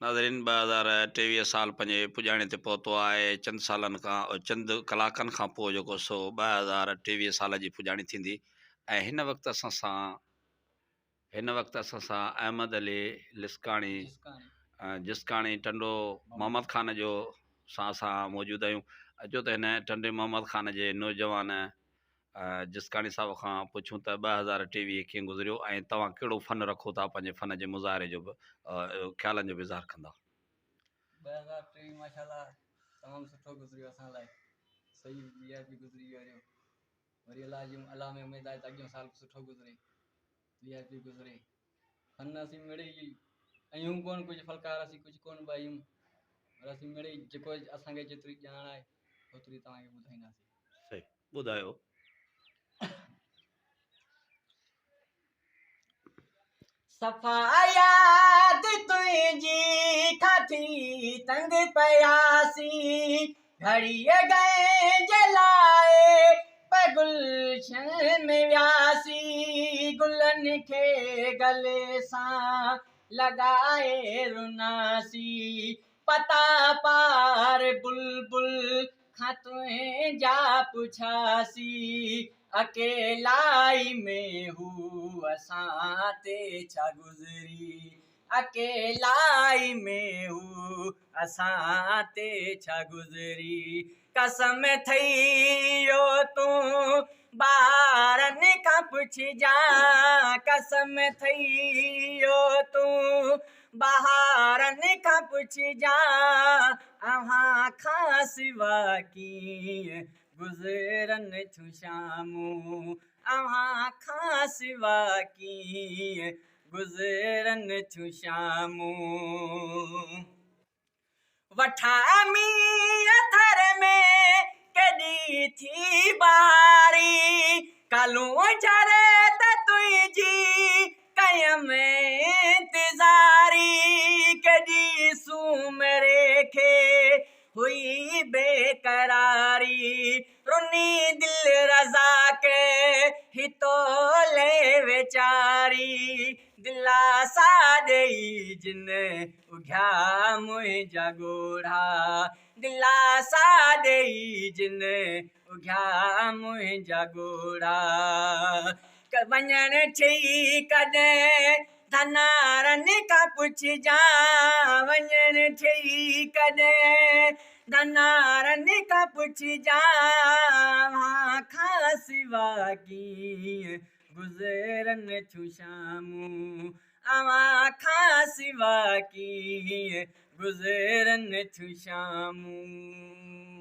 ناظرين 2023 سال پنهنجي پڄاڻي تي پهتو آهي چند سالن کان چند ڪلاڪن کان پوء جيڪو سو 2023 سال جي پڄاڻي ٿيندي ۽ هن وقت اسان سان هن وقت اسان سان احمد علي لسڪاڻي جسڪاڻي ٽنڊو محمد خان جو سان اسان موجود آهيون اچو ته هن ٽنڊي محمد خان جي نوجوان جسڪاڻي صاحب کان پڇون ته 2023 ڪيئن گذريو ۽ توهان ڪهڙو فن رکو ٿا پنهنجي فن جي مظاهري جو به خيالن جو به اظهار ڪندا. 2023 ماشاء الله تمام سٺو گذريو اسان لاء صحيح وي آء پي گذري ويو هليو وري الله جي الله ۾ اميد آهي ته اڳيون سال به سٺو گذري وي آء پي گذري فن اسين مڙئي آهيون ڪون ڪجهه فنڪار اسين ڪجهه ڪون به آهيون پر اسين مڙئي جيڪو اسان کي جيتري ڄاڻ آهي اوتري توهان کي ٻڌائينداسين. صحيح ٻڌايو. صفا ياد تنهنجي کان ٿي تنگ پياسين گهڙيء گهين جي لاء پئي گلشن ۾ وياسين گلن کي گلي سان لڳائي رناسين پتا پار بلبل کان تنهنجا پڇاسين اڪيلائي ۾ هو اسان تي ڇا گذري اڪيلائي ۾ هو اسان تي ڇا گذري قسم ٿئي اهو تون ٻارن کان پڇجان قسم ٿئي اهو تون بهارن کان پڇجان اوهان کان سوا ڪيئن گذرن ٿيون شامون اوهان کان سوا ڪيئن گذرن ٿيون شامون. وٺا مينهن ٿر ۾ ڪيڏي ٿي بهاري ڪالون جھري ته تنهنجي ڪيم انتظاري ڪيڏي سومري کي هئي بيقراري رني دل رضا ڪي هي تولي ويچاري دلاسا ڏيئي جن اگهيا منهنجا ڳوڙها دلاسا ڏيئي جن اگهيا منهنجا ڳوڙها وڃڻ ٺهي ڪڏهن ڌنارن کان پڇجان وڃڻ ٺهي ڪڏهن ڌنارن کان پڇجان اوهان کان سوا ڪيئن گذرن ٿيون شامون اوهان کان سوا ڪيئن گذرن ٿيون شامون.